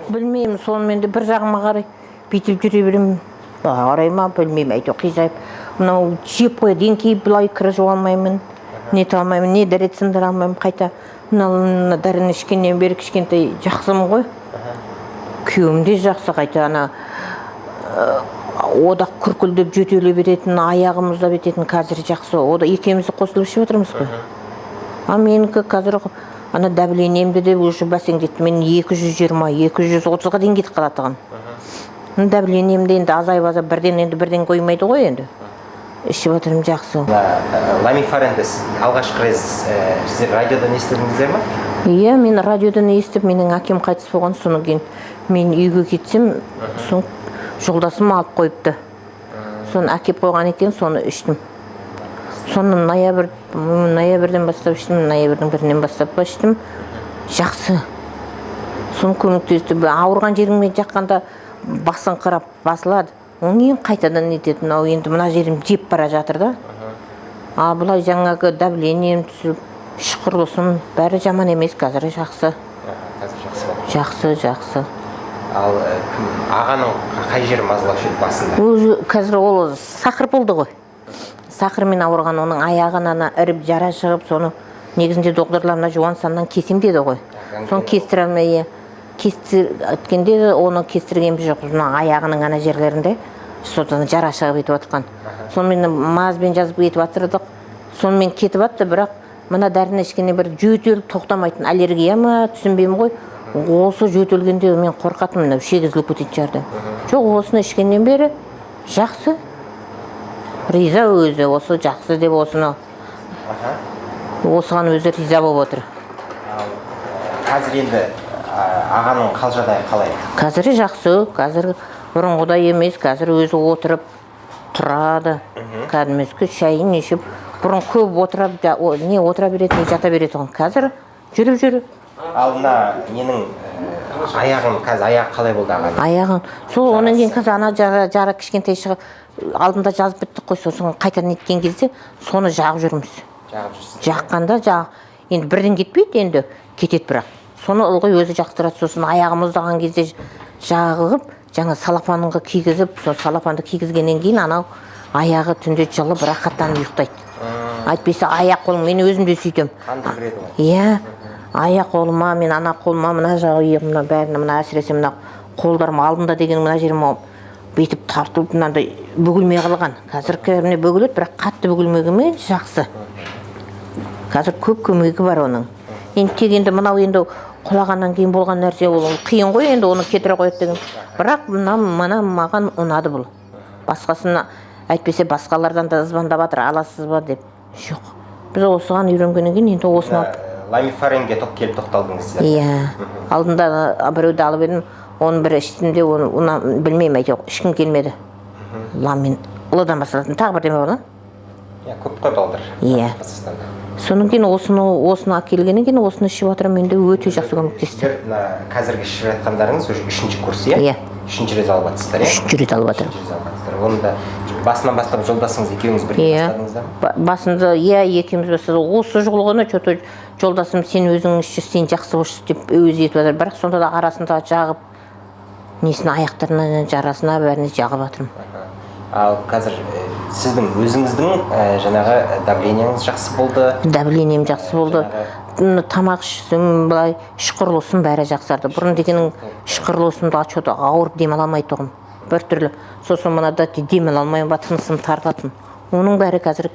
Білмеймін, сонымен де бір жағыма қарай бүйтіп жүре беремін. Былай қарай ма, білмеймін, әйтеуір қисайып. Мынау жеп қояды, еңкейіп былай кір жуа алмаймын, нете алмаймын, не дәрет сындыра алмаймын. Қайта мына дәріні ішкеннен бері кішкентай жақсымын ғой. Күйеуім де жақсы, қайта ана одақ күркілдеп жөтеле беретін, аяғым ұзап ететін, қазір жақсы. Ода екеуміз қосылып ішіп отырмыз ғой. А менікі қазір ана давлениемді де уже бәсеңдетті. Мен 220, 230-ға дейін кетіп қалатұғын. Давлением де енді азайып азайып бірден, енді бірден қоймайды ғой енді. Ішіп отырмын, жақсы. Мына ламифаренді сіз алғашқы рет сіздер радиодан естідіңіздер ма? Иә, мен радиодан естіп, менің әкем қайтыс болған, содан кейін мен үйге кетсем, соң жолдасым алып қойыпты. Соны әкеп қойған екен, соны іштім. Соны ноябрьден бастап іштім, ноябрьдің 1-інен бастап па іштім. Жақсы. Соны көмектесті. Ауырған жеріңмен жаққанда басыңқырап басылады. Одан кейін қайтадан нетеді. Мынау енді мына жерім жеп бара жатыр да. А былай жаңағы давлением түсіп, іш құрылысым бәрі жаман емес, қазір жақсы. Қазір жақсы болды. Жақсы, жақсы. Ал кім, ағаның қай жері мазалаушы еді басында? Өзі қазір ол сахар болды ғой. Сахармен ауырған, оның аяғын ана іріп жара шығып, соны негізінде докторлар мына жуан саннан кесем деді ғой. Соны кестіре алмай, иә. Кестіргенде оны кестіргеніміз жоқ. Мына аяғының ана жерлерінде содан жара шығып етіп жатқан. Сонымен мазьбен жазып кетіп жатырдық. Сонымен кетіп жатты, бірақ мына дәріні ішкеннен бір жөтеліп тоқтамайтын аллергия ма, түсінбеймін ғой. Осы жөтелгенде мен қорқатынмын, мынау ішегі үзіліп кететін шығар деп. Жоқ, осыны ішкеннен бері жақсы. Риза өзі, осы жақсы деп осыны. Осыған өзі риза болып отыр. Ал қазір енді ағаның қал жағдайы қалай? Қазір жақсы, қазір бұрынғыдай емес, қазір өзі отырып тұрады. Кәдімгі шайын ішіп, бұрын көп отыра, не отыра беретін, не жата беретұғын. Қазір жүріп жүр. Ал мына ненің аяғын, қазір аяғы қалай болды ағаның? Аяғын сол, одан кейін қазір ана жара кішкентай шығып, алдында жазып біттік қой, сосын қайтадан неткен кезде соны жағып жүрміз. Жағып жүрсіз. Жаққанда жақ, енді бірден кетпейді, енді кетеді бірақ. Соны ылғи өзі жақтырады, сосын аяғым мұздаған кезде жағып, жаңа салапанға кигізіп, сол салапанды кигізгеннен кейін анау аяғы түнде жылып рахаттанып ұйықтайды. Әйтпесе аяқ қолым, мен өзім де сөйтемін. Қанды кіреді ғой. Иә, аяқ қолыма, мен ана қолыма, мына жағы иығымна бәріне, мына әсіресе мына қолдарым алдында деген мына жерім бүйтіп тартылып мынандай бүгілмей қалған. Қазір міне бүгіледі, бірақ қатты бүгілмегенмен жақсы. Қазір көп көмегі бар оның. Енді тек енді мынау енді құлағаннан кейін болған нәрсе, ол қиын ғой енді, оны кетіре қояды деген. Бірақ мына маған ұнады бұл. Басқасына әйтпесе басқалардан да звондап жатыр, аласыз ба деп. Жоқ. Біз осыған үйренгеннен кейін енді осыны алып. Ламифаренге келіп тоқталдыңыз сіздер. Иә. Алдында біреуді алып едім, оны бір іштім де, оны білмеймін әйтеуір, ішкім келмеді. Ламин, ылыдан басталатын тағы бірдеме бар ма? Иә, көп қой балдар. Иә. Қазақстанда. Содан кейін осыны әкелгеннен кейін осыны ішіп жатырмын, енді өте жақсы көмектесті. Сіздер мына қазіргі ішіп жатқандарыңыз уже үшінші курс, иә? Иә. Үшінші рет алып жатсыздар, иә? Үшінші рет алып жатырмын. Үшінші рет алып жатсыздар. Оны да басынан бастап жолдасыңыз екеуіңіз бірге Иә. бастадыңыздар ма? Басында, иә, екеуміз бастадық. Осы жолы ғана что-то жолдасым сен өзің ішші, сен жақсы болшы деп өзі етіп жатыр. Бірақ сонда да арасында жағып, несіне, аяқтарына, жарасына бәріне жағып жатырмын. Ал қазір сіздің өзіңіздің жаңағы давлениеңіз жақсы болды. Давлением жақсы болды. Тамақ ішсем, былай іш құрылысым бәрі жақсарды. Бұрын дегенің іш құрылысымда что-то ауырып демала алмай тұғым. Біртүрлі. Сосын мынада демала алмай тынысым тартатын. Оның бәрі қазір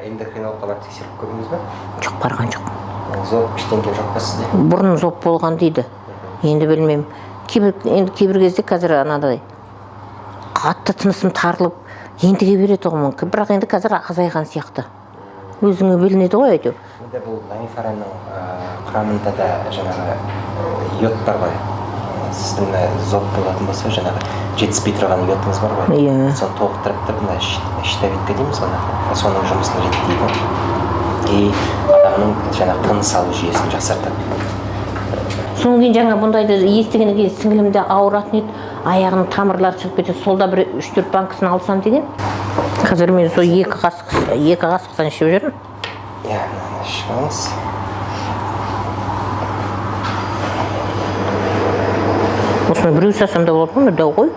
Эндокринологқа барып тексеріп көрдіңіз бе? Жоқ, барған жоқ. Зоб ештеңке жоқ па сізде? Бұрын зоб болған дейді. Енді білмеймін. Енді кейбір кезде қазір анадай қатты тынысым тарылып ентіге береді тұғынмын. Бірақ енді қазір азайған сияқты. Өзіңе білінеді ғой әйтеуір. Енді бұл ламифареннің құрамында да жаңағы йод бар ғой. Сіздің мына зоб болатын болса, жаңағы жетіспей тұрған йодыңыз бар ғой. Иә. Соны толықтырып тұрып, мына щитовидка дейміз ғой, соның жұмысын реттейді. И адамның жаңағы тыныс алу жүйесін жақсартады. Содан кейін жаңа бұндайды естігеннен кейін сіңілім де ауыратын еді, аяғының тамырлары шығып кетеді, сол да бір 3-4 банкасын алсам деген. Қазір мен сол екі қасықтан ішіп жүрмін. Иә, мынаны ішіп алыңыз. Осыны біреу салсам да болады ғой, мына дәу ғой.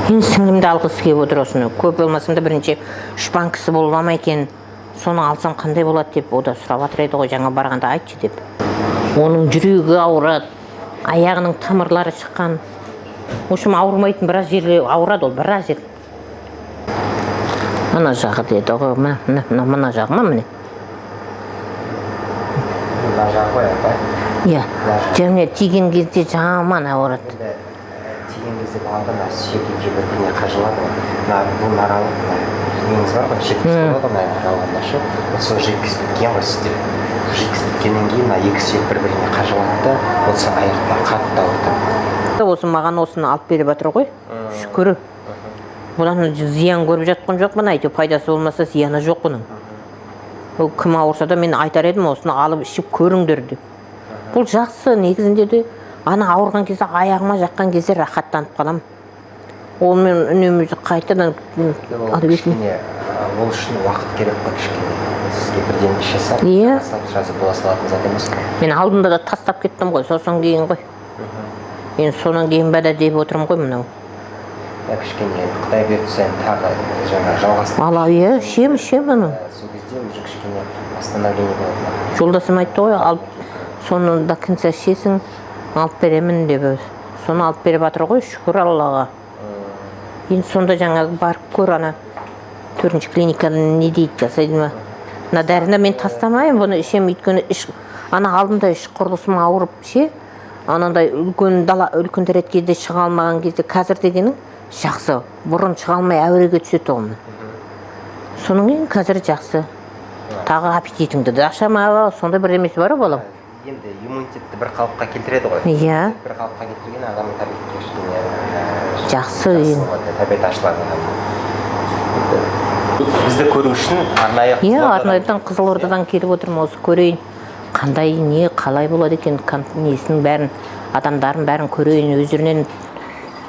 Енді сіңлім де алғысы келіп отыр осыны. Көп болмасам да бірінші үш банкісі бола ма екен, соны алсам қандай болады деп о да сұрап жатыр еді ғой, жаңа барғанда айтшы деп. Оның жүрегі ауырады, аяғының тамырлары шыққан. В общем, ауырмайтын біраз жерлер ауырады ол, біраз жер. Мына жағы деді ғой, мына, мына, мына, мына жағы ма, міне. Мына жағы ғой, апай? Иә, және тиген кезде жаман ауырады. Енді тиген кезде болғанда мына сүйек екеуі бір біріне қажылады ғой. Мына буын аралық мына неңіз бар ғой, жидкость болады ғой мына аралығында ше. Вот сол жидкость біткен ғой сізде. Жидкость біткеннен кейін мына екі сүйек бір біріне қажылады да, вот сол аяқты қатты ауыртады. Осы маған осыны алып беріп жатыр ғой, шүкір. Бұдан зиян көріп жатқан жоқпын, әйтеуір пайдасы болмаса, зияны жоқ бұның. Ол кім ауырса да, мен айтар едім, осыны алып ішіп көріңдер деп. Бұл жақсы негізінде де. Ана ауырған кезде аяғыма жаққан кезде рахаттанып қаламын. Ол мен үнемі қайтадан Ол алып етмей. кішкене ол үшін уақыт керек қой кішкене. Сізге бірден іше салып, салып сразу бола салатын зат емес қой. Мен алдында да тастап кеттім ғой, сосын кейін ғой. Енді содан кейін бә да деп отырмын ғой мынау. Ja, кішкене енді құдай бұйыртса, енді тағы жаңа жалғастырып Ала, иә, ішемін, ішемін оны. Сол кезде уже кішкене восстановление болады мына. Жолдасым айтты ғой, алып соны до конца ішесің, алып беремін деп. Соны алып беріп жатыр ғой, шүкір Аллаға. Енді сонда жаңағы барып көр, ана төртінші клиникада не дейді, жасайды ма. Мына дәріні мен тастамаймын, бұны ішемін, өйткені іш ана алдында іш құрылысым ауырып ше, анандай үлкен дала, үлкен дәретке де шыға алмаған кезде, қазір дегенің жақсы, бұрын шыға алмай әуреге түседі тұғынмын. Содан кейін қазір жақсы. Тағы аппетитіңді де аша ма, сондай бірдемесі бар ғой, балам. Енді иммунитетті бір қалыпқа келтіреді ғой. Бір қалыпқа келтірген адамның табиғаты кішкене Жақсы енді. болады, табиғаты ашылады адамның. Енді бізді көру үшін арнайы Иә, Қызылордадан арнайыдан Қызылордадан келіп отырмын, осы көрейін, қандай не қалай болады екен, несінің бәрін, адамдарын бәрін көрейін, өздерінен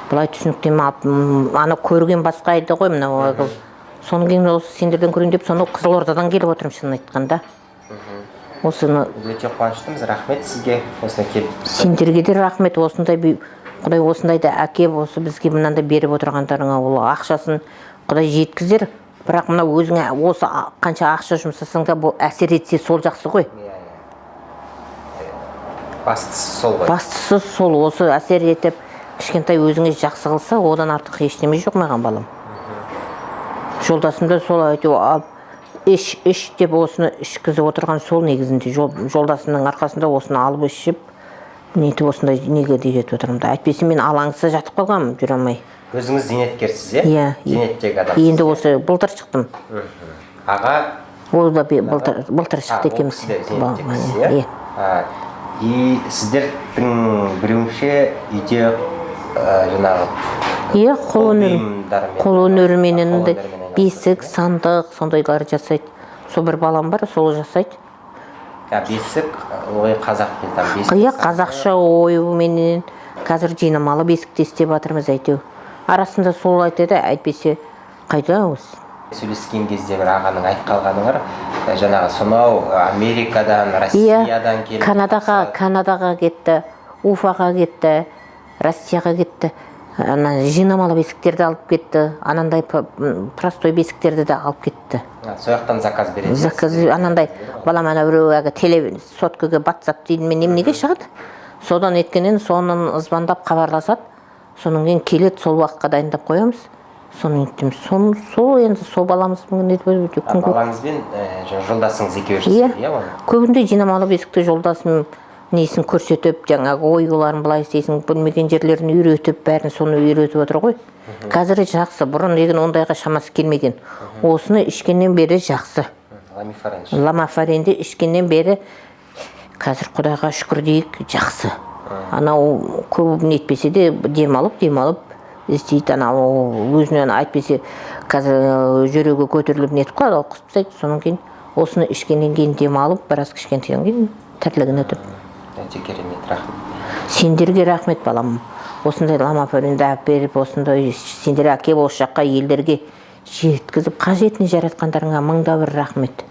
былай түсініктеме алып, ана көрген басқа еді ғой мынау. Содан кейін осы сендерден көрейін деп, соны Қызылордадан келіп отырмын, шынын айтқанда. Осыны Өте қуаныштымыз, рахмет сізге осында келіп. Сендерге де рахмет, осындай құдай осындайды әкеп, осы бізге мынандай беріп отырғандарыңа. Ол ақшасын құдай жеткізер, бірақ мына өзіңе осы қанша ақша жұмсасаң да, бұл әсер етсе, сол жақсы ғой. Иә, иә. Бастысы сол ғой. Бастысы сол, осы әсер етіп, кішкентай өзіңе жақсы қылса, одан артық ештеме жоқ маған, балам. Жолдасым да сол әйтеуір алып іш, іш деп осыны ішкізіп отырған сол негізінде. Жолдасымның арқасында осыны алып ішіп нетіп, осындай неге де жетіп отырмын да. Әйтпесе мен алаңсыз жатып қалғанмын, жүре алмай. Өзіңіз зейнеткерсіз, иә? Иә. Зейнеттегі адамсыз. Енді осы былтыр шықтым. Аға? Ол да былтыр шықты ол екеуміз. кісі де зейнеттегі кісі, иә? Иә. И сіздердің білуімше, үйде жаңағы Иә, қол өнер, бұйымдарымен қол өнеріменен қол де, өнерімен бесік, сандық, сондайлар жасайды. Сол бір балам бар, сол жасайды. А, бесік ой, қазақ тілі там бесік. Иә, қазақша оюменен қазір жинамалы бесікте істеп жатырмыз әйтеуір. Арасында сол айтады, әйтпесе қайда осы. Сөйлескен кезде бір ағаның айтып қалғаны бар, жаңағы сонау Америкадан, Россиядан келіп Канадаға, Канадаға кетті, Уфаға кетті, Россияға кетті. Ана жинамалы бесіктерді алып кетті, анандай простой бесіктерді де алып кетті. А, сол жақтан заказ береді. Заказ анандай балам, ана біреу әлгі теле соткаға ватсап дейді ме, неменеге шығады, содан еткеннен соның звондап хабарласады. Содан кейін келеді, сол уақытқа дайындап қоямыз, соны нетеміз, соны сол енді сол баламыз нетіп өте А, күн көріп. балаңызбен жаңа жолдасыңыз екеуі Иә. жасайды, иә, оны? Көбінде жинамалы бесікті жолдасым несін көрсетіп, жаңағы оюларын былай істейсің, білмеген жерлерін үйретіп, бәрін соны үйретіп отыр ғой. Қазір жақсы, бұрын деген ондайға шамасы келмеген. Осыны ішкеннен бері жақсы. Ламифарен. Ламафаренді ішкеннен бері қазір құдайға шүкір дейік, жақсы. Анау көп нетпесе де, демалып демалып істейді. Анау өзінен әйтпесе қазір жүрегі көтеріліп нетіп қалады ғой, құсып тастайды. Содан кейін осыны ішкеннен кейін демалып, біраз кішкентайдан кейін тірлігін өтіп. Өте керемет, рахмет. Сендерге рахмет, балам, осындай ламафаренді әперіп беріп, осындай сендер әкеп, осы жаққа елдерге жеткізіп, қажетіне жаратқандарыңа мың да бір рахмет.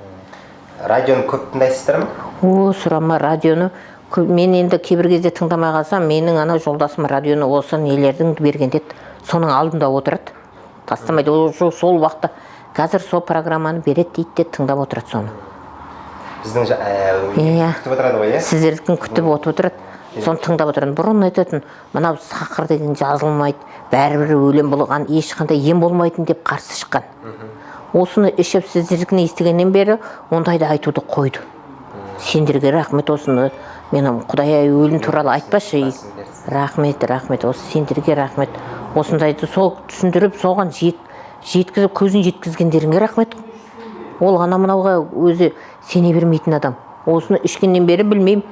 Радионы көп тыңдайсыздар ма? О, сұрама, радионы. Мен енді кейбір кезде тыңдамай қалсам, менің ана жолдасым радионы осы нелердің бергенде соның алдында отырады, тастамайды. Ол сол уақытта қазір сол программаны береді дейді де, тыңдап отырады соны. Біздің Иә. күтіп отырады ғой, иә. Сіздердікін күтіп отырады, соны тыңдап отырады. Бұрын айтатын, мынау сахар деген жазылмайды, бәрібір өлім, болған ешқандай ем болмайтын деп қарсы шыққан. Осыны ішіп, сіздердікін естігеннен бері ондайды айтуды қойды. Сендерге рахмет. Осыны мен, құдай ай, өлім туралы айтпашы. Басын берсін. Рахмет, рахмет, осы сендерге рахмет. Осындайды сол түсіндіріп, соған жеткізіп, көзін жеткізгендеріңе рахмет. Ол ана мынауға өзі сене бермейтін адам. Осыны ішкеннен бері, білмеймін,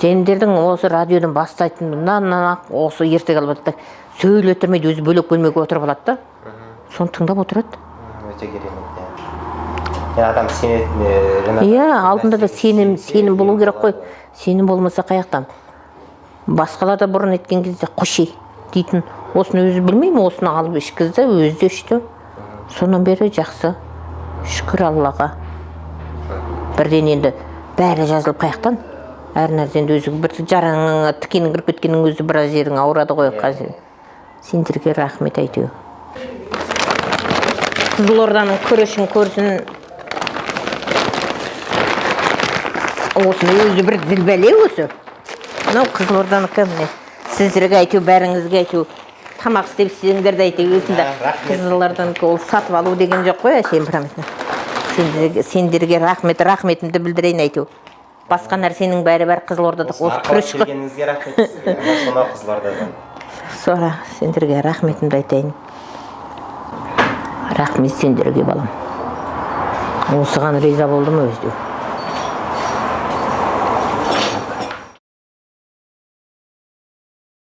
сендердің осы радиодан бастайтыннан ақ осы ертек алып алады да, сөйлеттірмейді, өзі бөлек бөлмеге отырып алады да, соны тыңдап отырады. Өте керемет, иә. Иә, адам сенетін жаңағы Иә, алдында да нәрсеге сенім сенсе, сенім болу ем керек қой. болады. Сенім болмаса, қаяқтан? Басқалар да бұрын айтқан кезде қойшы дейтін. Осыны өзі, білмеймін, осыны алып ішкізді, өзі де ішті. Содан бері жақсы, шүкір Аллаға. Бірден енді бәрі жазылып, қаяқтан? Әр нәрсе енді өзі бір жараңа тікенің кіріп кеткеннің өзі біраз жерің ауырады ғой. Қазір сендерге рахмет әйтеуір. Қызылорданың күрішін көрсін. Осыны өзі бір зілбәле осы. Мынау Қызылорданікі, міне, сіздерге әйтеуір, бәріңізге әйтеуір, тамақ істеп істесеңдер де, әйтеуір осында. А, рахмет. Қызылорданікі. Ол сатып алу деген жоқ қой әшейін. Сендерге рахмет, рахметімді білдірейін әйтеуір. Басқа нәрсенің бәрі бар Қызылордада. Осыны Осы арқалап күріш қой. келгеніңізге рахмет сізге. Мына сонау Қызылордадан. Сора, сендерге рахметімді айтайын. Рахмет сендерге, балам. Осыған риза болдым өзі де.